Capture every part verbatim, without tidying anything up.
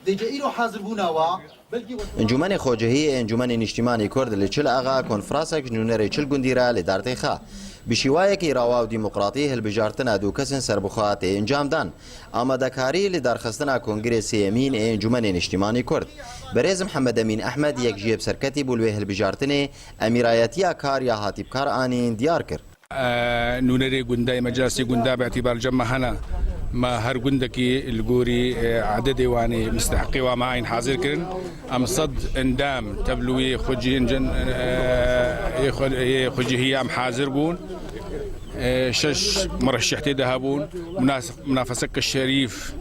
Dêce îro hazirbûna wa, belkî we Encûmenê Xwecihî ê Encûmenê Niştîmanî Kurd li Çil Axa konfransek ji nûnerê çil gundî re li dar têxa. Bi şîwayekî rawa û demokratî hilbijartina du kesên serbixwe tê encam dan. Amadekarî li darxistina Kongirê Sêyemîn ê Encûmenê Niştîmanî Kurd. Birêz Mihemed Emîn Ehmed yek ji yê bi serketî bû li wê hilbijartinê, emîrayetiya kar ya hatî bi kar anîn diyar kir. Nûnerê gundayê me, castê gunda bi îtîbar li cem me hene. Me her gundekî li gorî, e, ededê wan ê misteheqê wan me ayîn hazir kirin. Em sed endam tevlûyê xwecihîn cin, e, yê xwe-, yê xwecihî em hazir bûn. E, şeş murşih tê de hebûn. Munas-, munafeseke şerîf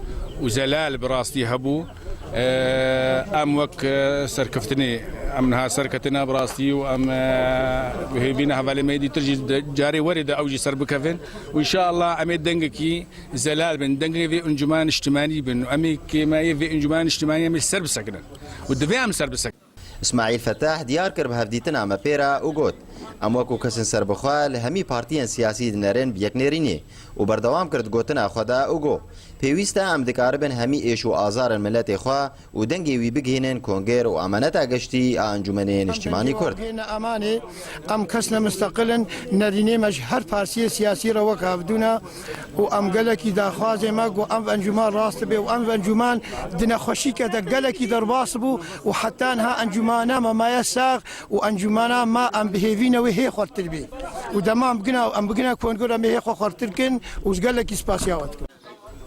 û zelal bi rastî hebû. E, em wek, e, serkeftinê, em niha serketine bi rastî û em, e, bi hêvî ne hevalê me yê dîtir jî de, carê werê de ew jî ser bikevin. Û înşallah em ê dengekî zelal bin, dengê vê encûmena niştimanî bin. Em ê kêmayê vê encûmena niştimanî em ê ser bisekinin. Û divê em ser bisekinin. Îsmaîl Fetah diyar kir bi hevdîtina me pê re û got, em wekû kesên serbixwe li hemî partiyên siyasî dinerin bi yek nêrînê û berdewam kir di gotina xwe de û got, pêwîst e em dikaribin hemî êş û azarên miletê xwe û dengê wî bigihînin Kongir û Emaneta Geştî a Encûmenê Niştîmanî Kurd. Hêna emanê, em kesne misteqil in, nerînê me ji her partiyê siyasî re wek hevdû ne û em gelekî daxwazê me ku em encûman rast bibe û em encûman di nexweşîke de gelekî derbas bû û heta niha encûmana me maye sax û encûmana me em bi hêvî ne wê hê xurtir bê û dema em bigina, em bigina Kongir em ê hê xwe xurtir kin û ji gelekî spasiya we dikim.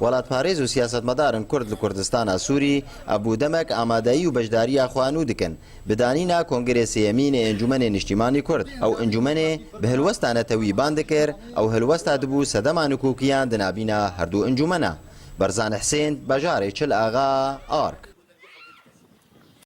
Welatparêz û siyasetmedarên Kurd li Kurdistana Sûrî ev bû demek amadeyî û beşdariya xwe nû dikin bi danîna Kongirê Sêyemîn ê Encûmenê Niştîmanî Kurd. Ew encûmenê bi hilwesta netewî ban dikir, ew hilwesta dibû sedema nikokiyan di nabîna her du encûmena. Berzan Husên, bajarê Çil Axa, Ark.